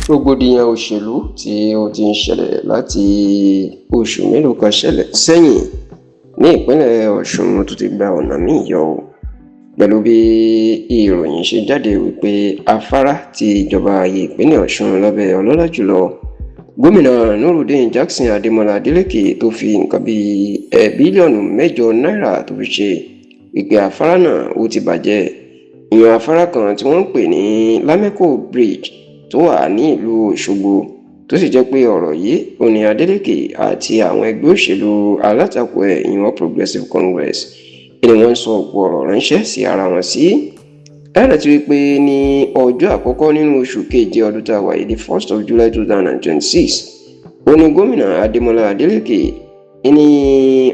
Rògbòdìyàn òṣèlú tí ó ti ń ṣẹlẹ̀ láti oṣù mélòó kan ṣẹlẹ̀ sẹ́yìn ní ìpínlẹ̀ Ọ̀ṣun tó ti gba ọ̀nà míì yọ o, pẹ̀lú bí ìròyìn ṣe jáde wípé afárá tí ìjọba ìpínlẹ̀ Ọ̀ṣun lábẹ́ ọlọ́lá jùlọ Gómìnà Nurudeen Jackson Adémọlá Adeleke tó fi nǹkan bíi bílíọ̀nù 8 náírà tó fi ṣe, wípé afárá náà ó ti bàjẹ́. Ìyẹn afárá kan tí wọ́n ń pè ní Lameco Bridge tó wà ní ìlú Òṣogbo, tó sì jẹ́ pé ọ̀rọ̀ yìí ò ní Adeleke àti àwọn ẹgbẹ́ òṣèlú alátakò ẹ̀, ìyẹn Progressive Congress, ni wọ́n ń sọ ọ̀pọ̀ ọ̀rọ̀ ránṣẹ́ sí ara wọn sí. Ẹ rántí wípé ní ọjọ́ àkọ́kọ́ nínú oṣù keje ọdún tá a wà yìí, the 1st of July 2026, ó ní Gómìnà Adémọlá Adeleke ní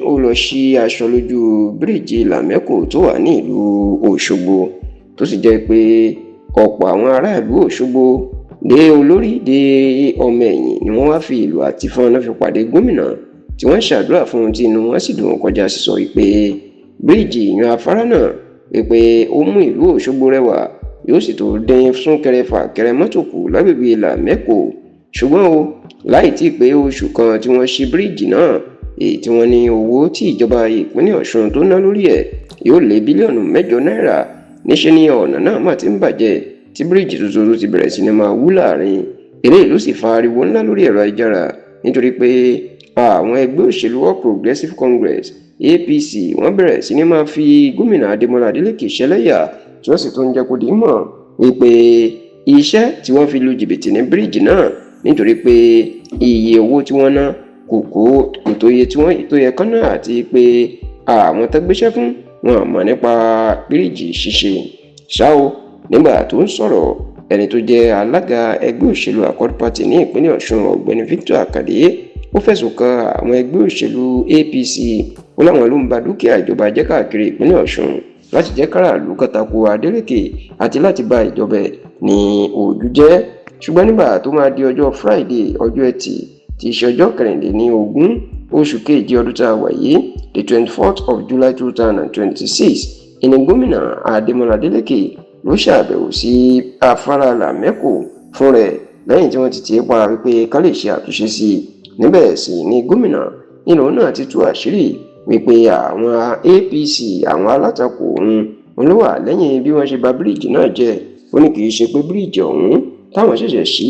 ó lọ sí aṣọ lójú bíríìjì Lameco tó wà ní ìlú Òṣogbo, tó sì jẹ́ pé ọ̀pọ̀ àwọn aráàlú Òṣogbo, dé olórí dé ọmọ ẹ̀yìn, ni wọ́n wá fi ìlù àti fọ́n fi pàdé gómìnà, tí wọ́n ṣàdúrà fún un, tí inú wọn sì dùn kọjá sísọ wípé bíríìjì, ìyan afárá náà, wípé ó mú ìlú Òṣogbo rẹwà, yóò sì tó dín súnkẹrẹ fàkẹrẹ mọ́tò kù lágbègbè Lameco. Ṣùgbọ́n o, láì tí ì pé oṣù kan tí wọ́n ṣí bíríìjì náà, èyí tí wọ́n ní owó tí ìjọba ìpínlẹ̀ Ọ̀ṣun tó ná lórí ẹ̀ yóò lé bílíọ̀nù 8 náírà, níṣẹ́ ni ọ̀nà náà mà ti ń bàjẹ́, tí bíríìjì tuntun tó ti bẹ̀rẹ̀ sí ni máa wú láàrin. Eléyìí ló sì fa ariwo ńlá lórí ẹ̀rọ ayélujára, nítorí pé àwọn ẹgbẹ́ òṣèlú All Progressives Congress, APC, wọ́n bẹ̀rẹ̀ sí ni máa fi Gómìnà Adémọlá Adélékè ṣẹlẹ́yà, tí wọ́n sì tún jẹ́ kó di mọ̀ wípé iṣẹ́ tí wọ́n fi lu jìbìtì ní bíríìjì náà, nítorí pé iye owó tí wọ́n ná kò kó kò tó iye tí wọ́n tó yẹ kán náà, àti pé àwọn tó gbéṣẹ́ fún wọn mọ̀ nípa bíríìjì ṣíṣe ṣá o. Nígbà tó ń sọ̀rọ̀, ẹni tó jẹ́ alága ẹgbẹ́ òṣèlú Accord Party ní ìpínlẹ̀ Ọ̀ṣun, Ọ̀gbẹ́ni Victor Akande, ó fẹ̀sùn kan àwọn ẹgbẹ́ òṣèlú APC. Ó láwọn ló ń ba dúkìá ìjọba jẹ́ káàkiri ìpínlẹ̀ Ọ̀ṣun láti jẹ́ káràlú kàtàkù Adeleke àti láti ba ìjọba ẹ̀ ní ojú jẹ́. Ṣùgbọ́n nígbà tó máa di ọjọ́ Friday, ọjọ́ Ẹtì, tí í ṣe ọjọ́ 24 oṣù keje ọdún tá a wà yìí, the 24th of July 2026, ìní Gómìnà Adémọlá Adélékè ló ṣàbẹ̀wò sí afárá Lameco fún rẹ̀, lẹ́yìn tí wọ́n ti tì í pa wípé ká lè ṣe àtúnṣe sí i. Níbẹ̀ sì ni gómìnà nínú náà ti tú àṣírí wípé àwọn APC, àwọn alátakò òun ló wà lẹ́yìn bí wọ́n ṣe bà bíríìjì náà jẹ́. Ó ní kì í ṣe pé bíríìjì ọ̀hún táwọn ṣẹ̀ṣẹ̀ sí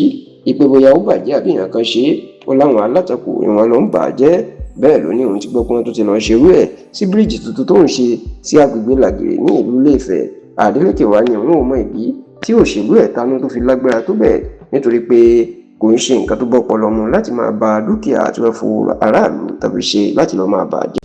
ìpè bóyá ó bàjẹ́ àbí nǹkan kan ṣe é. Ó láwọn alátakò ìwọ̀n ló ń bà á jẹ́. Bẹ́ẹ̀ ló ní òun ti gbọ́ pé wọ́n tó ti lọ́ọ́ ṣerú ẹ̀ sí bíríìjì tuntun tó ń ṣe sí agbègbè Làgìrì ní ìlú Ilé-Ifẹ̀. Adeleke wá ní òun ò mọ ìdí tí òṣèlú ẹ̀tanú tó fi lágbára tó bẹ́ẹ̀, nítorí pé kò ń ṣe nǹkan tó bọ́pọlọ mu láti máa ba dúkìá tí wọ́n fowó aráàlú tàbí ṣe láti lọ́ọ́ máa bà á jẹ́.